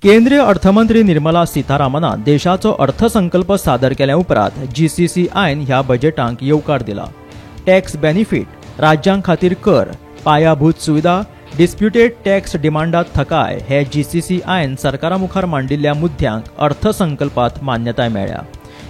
केंद्रीय अर्थमंत्री निर्मला सीतारामनान देशाचो अर्थसंकल्प सादर केल्या उपरांत जीसीसीआयन ह्या बजेटांक येवकार दिला. टॅक्स बेनिफीट, राज्यां खातीर कर, पायाभूत सुविधा, डिस्प्युटेड टॅक्स डिमांडात थकाय हे जीसीसीआयन सरकारा मुखार मांडिल्ल्या मुद्द्यांक अर्थसंकल्पात मान्यताय मेळ्ळ्या.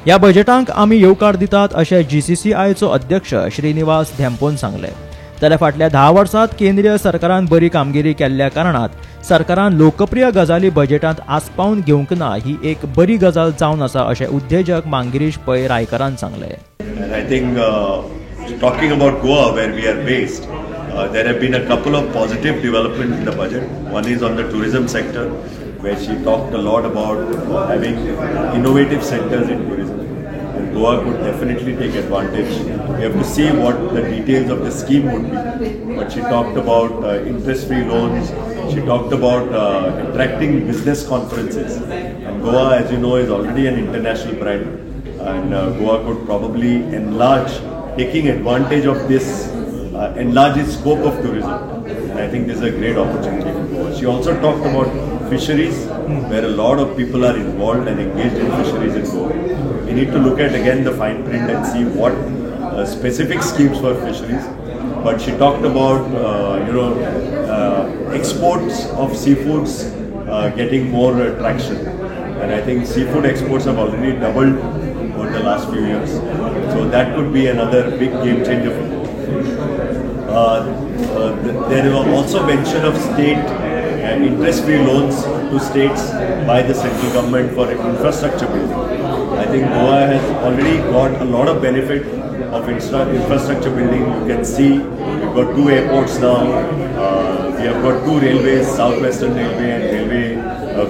ह्या बजेटांक आमी येवकार दितात अशें जीसीसीआयचो अध्यक्ष श्रीनिवास धेंपोन सांगलें. जाल्यार फाटल्या 10 वर्सांत केंद्रीय सरकारान बरी कामगिरी केल्ल्या कारणात सरकारान लोकप्रिय गजाली बजेटांत आस्पावन घेवंक ना ही एक बरी गजाल जावन आसा अशें उद्देजक मांगिरीश पै रायकारान सांगलें. And I think talking about Goa, where we are based, there have been a couple of positive developments in the budget. One is on the tourism sector, where she talked a lot about having innovative centers in tourism. And Goa could definitely take advantage. We have to see what the details of the scheme would be. But she talked about interest-free loans. She talked about attracting business conferences. And Goa, as you know, is already an international brand. And Goa could probably enlarge, taking advantage of this, enlarge its scope of tourism. And I think this is a great opportunity for Goa. She also talked about fisheries, where a lot of people are involved and engaged in fisheries in Goa. We need to look at again the fine print and see what specific schemes for fisheries. But she talked about exports of seafoods getting more traction, and I think seafood exports have already doubled over the last few years. So that could be another big game changer for Goa. There was also mention of state and interest-free loans to states by the central government for infrastructure building. I think Goa has already got a lot of benefit of infrastructure building. You can see we've got 2 airports now. We have got 2 railways, South Western Railway and Railway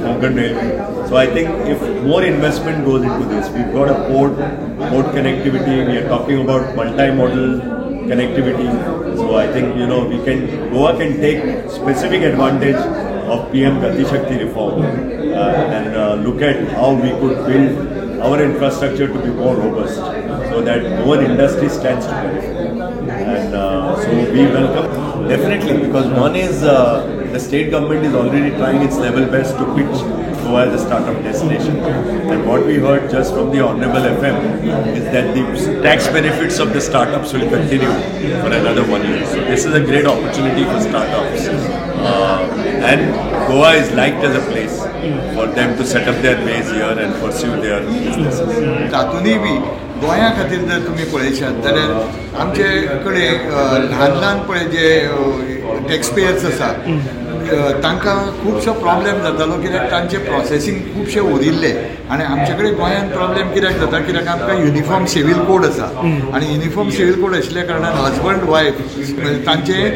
Konkan Railway. So I think if more investment goes into this, we've got a port connectivity. We are talking about multimodal connectivity. So I think Goa can take specific advantage of PM Gati Shakti reform and look at how we could build our infrastructure to be more robust, so that Goan industry stands to benefit. And so we welcome definitely, because one is the state government is already trying its level best to pitch Goa as a startup destination. And what we heard just from the Honorable FM is that the tax benefits of the startups will continue for another 1 year. So this is a great opportunity for startups. And Goa is liked as a place for them to set up their base here and pursue their businesses. तातूंतय बी गोंया खातीर जर तुमी पळयशात जाल्यार आमचे कडेन ल्हान ल्हान पळय जे टॅक्सपेयर्स आसा तांकां खुबसो प्रॉब्लेम जातालो, कित्याक तांचे प्रोसेसींग खुबशे उरिल्ले. आनी आमचे कडेन गोंयांत प्रॉब्लेम कित्याक जाता, कित्याक आमकां युनिफॉर्म सिव्हील कोड आसा आनी युनिफॉर्म सिव्हील कोड आशिल्ल्या कारणान हजबंड वायफ तांचे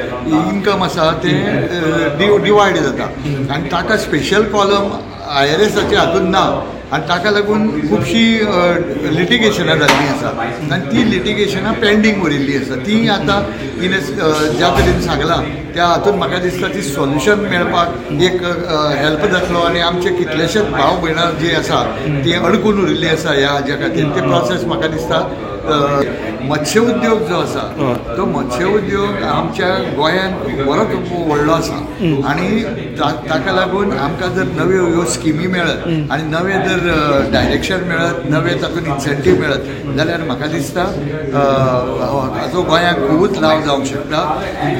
इन्कम आसा तें डिवायड जाता आनी ताका स्पेशल कॉलम आयआरएसाचे हातूंत ना आनी ताका लागून खुबशीं लिटिगेशनां जाल्लीं आसा आनी ती लिटिगेशनां पेंडींग उरिल्लीं आसा. ती आतां तिणें ज्या तरेन सांगलां त्या हातूंत म्हाका दिसता ती सोल्युशन मेळपाक एक हेल्प जातलो आनी आमचे कितलेशेच भाव भयणां जी आसा ती अडकून उरिल्ली आसा ह्या हाज्या खातीर ते प्रोसेस म्हाका दिसता. मत्स्य उद्योग जो आसा तो मत्स्य उद्योग आमच्या गोंयांत बरोच व्हडलो आसा आनी ताका लागून आमकां जर नव्यो ह्यो स्किमी मेळत आनी नवें जर डायरेक्शन मेळत, नवें तातूंत इन्सेंटीव मेळत जाल्यार म्हाका दिसता हाचो गोंयांक खुबूच लाव जावंक शकता.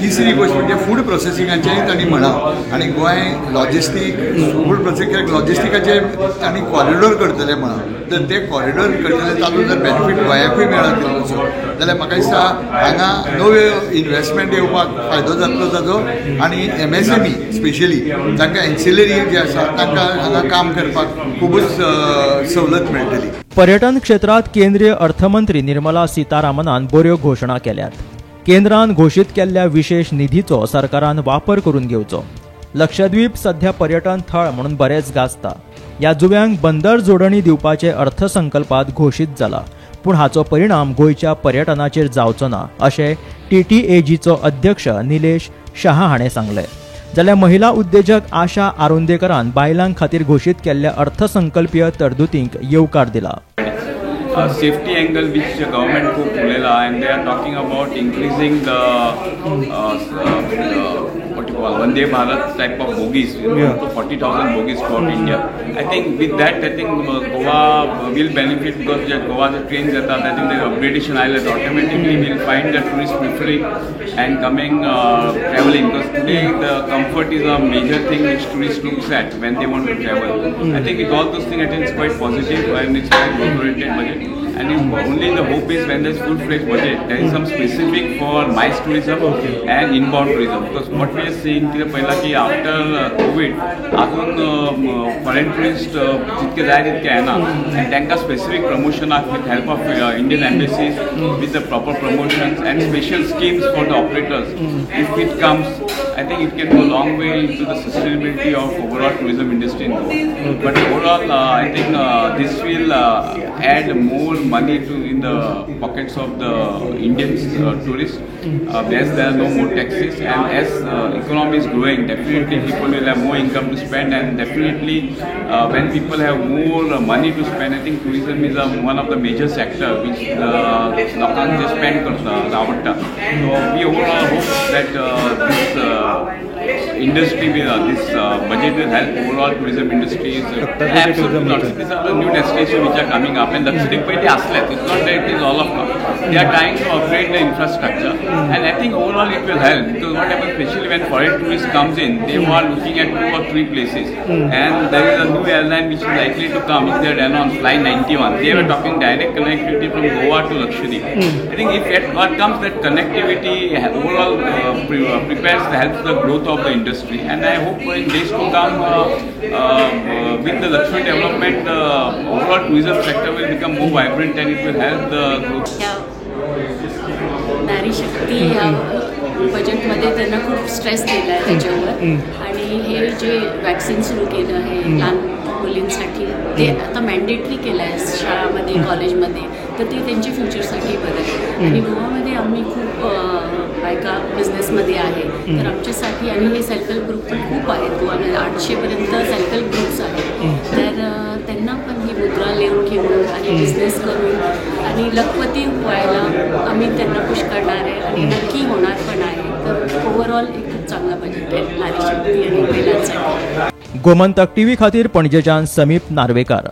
तिसरी गोश्ट म्हणजे फूड प्रोसेसिंगाचेंय तांणी म्हळां आनी गोंय लॉजिस्टीक फूड प्रोसेसिंग लॉजिस्टिकाचें तांणी कॉरिडोर करतले म्हळां, तर ते कॉरिडोर करतले तातूंत जर बेनिफीट गोंयाकूय मेळत कितलोसो जाल्यार म्हाका दिसता हांगा नव्यो इन्वेस्टमेंट येवपाक फायदो जातलो ताजो आनी एमएसएमई स्पेशली तांकां एन्सिलरी जे आसा तांकां हांगा काम करपाक खुबूच सवलत मेळटली. पर्यटन क्षेत्रांत केंद्रीय अर्थमंत्री निर्मला सीतारामनान बऱ्यो घोशणा केल्यात. केंद्रान घोशीत केल्ल्या विशेष निधीचो सरकारान वापर करून घेवचो. लक्षद्वीप सध्या पर्यटन थळ म्हणून बरेच गाजता. ह्या जुव्यांक बंदर जोडणी दिवपाचे अर्थसंकल्पात घोशीत जाला, पूण हाचो परिणाम गोंयच्या पर्यटनाचेर जावचो ना अशें टीटीएजीचो अध्यक्ष निलेश शहा हाणें सांगलें. जाल्यार महिला उद्देजक आशा आरोंदेकरान बायलां खातीर घोशीत केल्ल्या अर्थसंकल्पीय तरतुदींक येवकार दिला. Safety angle which government खूब उलयला and they are talking about increasing the what you call call Vande Bharat type of bogies, to 40,000 bogies throughout India. I think with that, I think Goa will benefit because Goa the trains येतात, I think the upgradation आयले automatically will find the tourist preferring and coming traveling, because today the comfort is a major thing which tourists looks at when they want to travel. I think with all those things, I think it's quite positive and it's quite growth-oriented budget. And if only the hope is when there's full-fledged budget, there is some specific for MICE tourism and inbound tourism. Because what we are seeing कितें पळयलां की after Covid अजून foreign tourist जितके जाय तितके येना आनी तांकां specific प्रमोशनाक with help of Indian embassies, with the proper promotions and special schemes for the operators, if it comes, I think it can go long way into the sustainability of overall tourism industry in Goa. But overall, I think this will add more money to in the pockets of the Indian tourists. As there are no more taxes and as economy is growing, definitely people will have more income to spend, and definitely when people have more money to spend, I think tourism is one of the major sector which लोकांक जे spend करता आवडटा. So we overall hope that this industry will, this budget will help overall tourism industry. Absolutely not. These are the new destinations which are coming up, and Lakshadweep पयलीं आसलेच. It's not that it is all of now. They are trying to upgrade the infrastructure, and I think overall it will help, because what happens, especially when foreign tourists comes in, they are looking at 2 or 3 places, and there is a new airline which is likely to come, which they had announced, Fly 91. They were talking direct connectivity from Goa to Lakshadweep. I think if it what comes, that connectivity overall prepares, helps the growth of the industry, and I hope in days to come, with the Lakshadweep development, the overall tourism sector will become more vibrant and it will help the growth. नारी शक्ती ह्या बजेटमध्ये त्यांना खूप stress दिला आहे त्याच्यावर, आणि हे जे वॅक्सिन सुरू केलं आहे लहान मुलींसाठी, ते आता मॅन्डेटरी केलं आहे शाळामध्ये, कॉलेजमध्ये, तर ते त्यांच्या फ्युचरसाठी बरं आहे. आणि गोवामध्ये आम्ही खूप बायका बिझनेसमध्ये आहे, तर आमच्यासाठी, आणि हे सेल्फ हेल्प ग्रुप पण खूप आहेत गोवामध्ये, 800पर्यंत सेल्फ हेल्प ग्रुप्स आहेत, तर त्यांना पण ही मुद्रा लिहून घेऊन आणि बिझनेस करून आणि लखपती व्हायला आम्ही त्यांना पुश करणार आहे आणि नक्की होणार पण आहे. तर ओव्हरऑल एक खूप चांगला बजेट आहे नारी शक्ती आणि महिलांसाठी. गोमंतक टीव्ही खातीर पणजेच्यान समीप नार्वेकार.